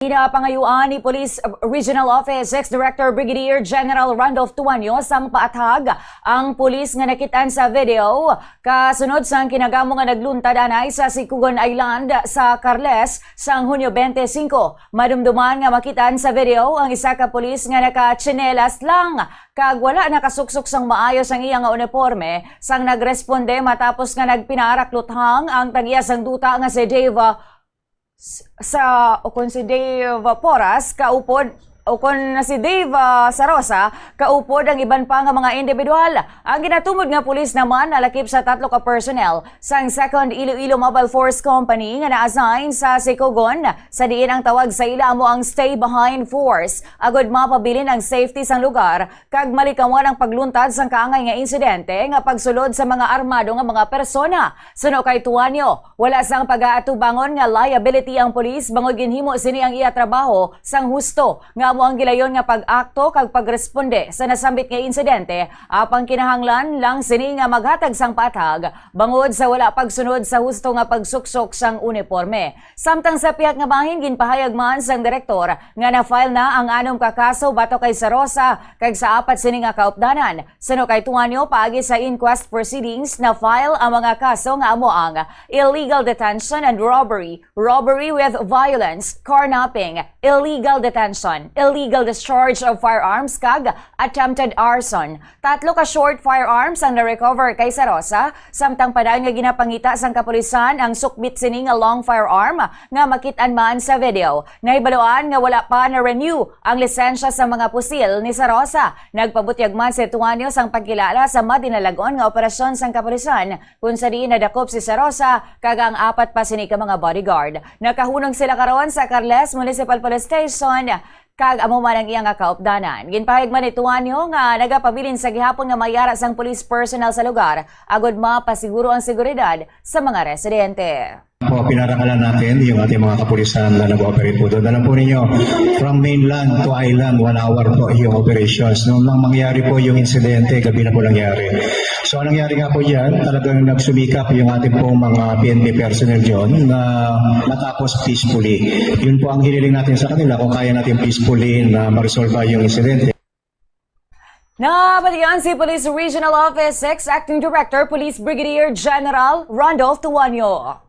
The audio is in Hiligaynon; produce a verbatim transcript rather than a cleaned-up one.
Ginapangayuan ni Police Regional Office six Director Brigadier General Randolph Tuanyo sang paathag ang pulis nga nakitaan sa video kasunod sang kinagamo nga nagluntad anay sa Sikugon Island sa Carles sang Hunyo twenty-five. Madumduman nga makitaan sa video ang isa ka pulis nga nakatsinelas lang kag wala nakasuksok sang maayo sang iya nga uniporme sang nagresponde matapos nga nagpinarakluthang ang tag-iya sang duta nga si Dave, ah, s-, sa, o kon si Dave Poras, kaupod, o kon si Dave, ah, Sarosa, kaupod ang iban pa nga mga individual. Ang ginatumod nga pulis naman nalakip sa tatlo ka personnel sang Second Iloilo Mobile Force Company nga na-assign sa Sikugon, sa diin ang tawag sa ila amo ang Stay Behind Force, agud mapabilin ang safety sang lugar kag malikawan ang pagluntad sang kaangay nga insidente nga pagsulod sa mga armado nga mga persona. Suno kay Tuanyo, wala sang pag-aatubangon nga liability ang pulis bangod ginhimo sini ang iya trabaho sang husto, nga amo ang gilayon nga pag-akto kag pagresponde sa nasambit nga insidente, apang kinahanglan lang sini nga maghatag sang paathag bangod sa wala pagsunod sa husto nga pagsuksok sang uniporme. Samtang sa pihak nga bahin, ginpahayag man sang direktor nga na-file na ang anom ka kaso batok kay Sarosa kag sa apat sini nga kaupdanan. Suno kay Tuanyo, paagi sa inquest proceedings, na-file ang mga kaso nga amo ang illegal detention and robbery, robbery with violence, carnapping, illegal detention, illegal discharge of firearms, kag attempted arson. Tatlo ka short firearms ang na-recover kay Sarosa, samtang padayon nga ginapangita sang kapulisan ang sukbit sini nga long firearm nga makit-an man sa video. Nahibaluan nga wala pa na-renew ang lisensya sa mga pusil ni Sarosa. Nagpabutyag man si Tuanyo sang pagkilala sa madinalag-on nga operasyon sang kapulisan, kung sa diin nadakop si Sarosa kag ang apat pa sini ka mga bodyguard. Nakahunong sila karon sa Carles Municipal Police Station, kag amo man ang iya nga kaupdanan. Ginpahayag man ni Tuanyo nga nagapabilin sa gihapon nga mayara sang police personnel sa lugar agud mapasiguro ang seguridad sa mga residente. Po, pinarangalan natin yung ating mga kapulisan na nag-ooperate po doon. Alam po ninyo, from mainland to island, one hour po yung operations. Nung nang mangyari po yung insidente, gabi na po nangyari. So, anong nangyari nga po dyan? Talagang nagsumikap yung ating pong mga P N P personnel dyan na matapos peacefully. Yun po ang hiniling natin sa kanila, kung kaya natin peacefully na maresolba yung insidente. Nabatian si Police Regional Office six Acting Director Police Brigadier General Randolph Tuanyo.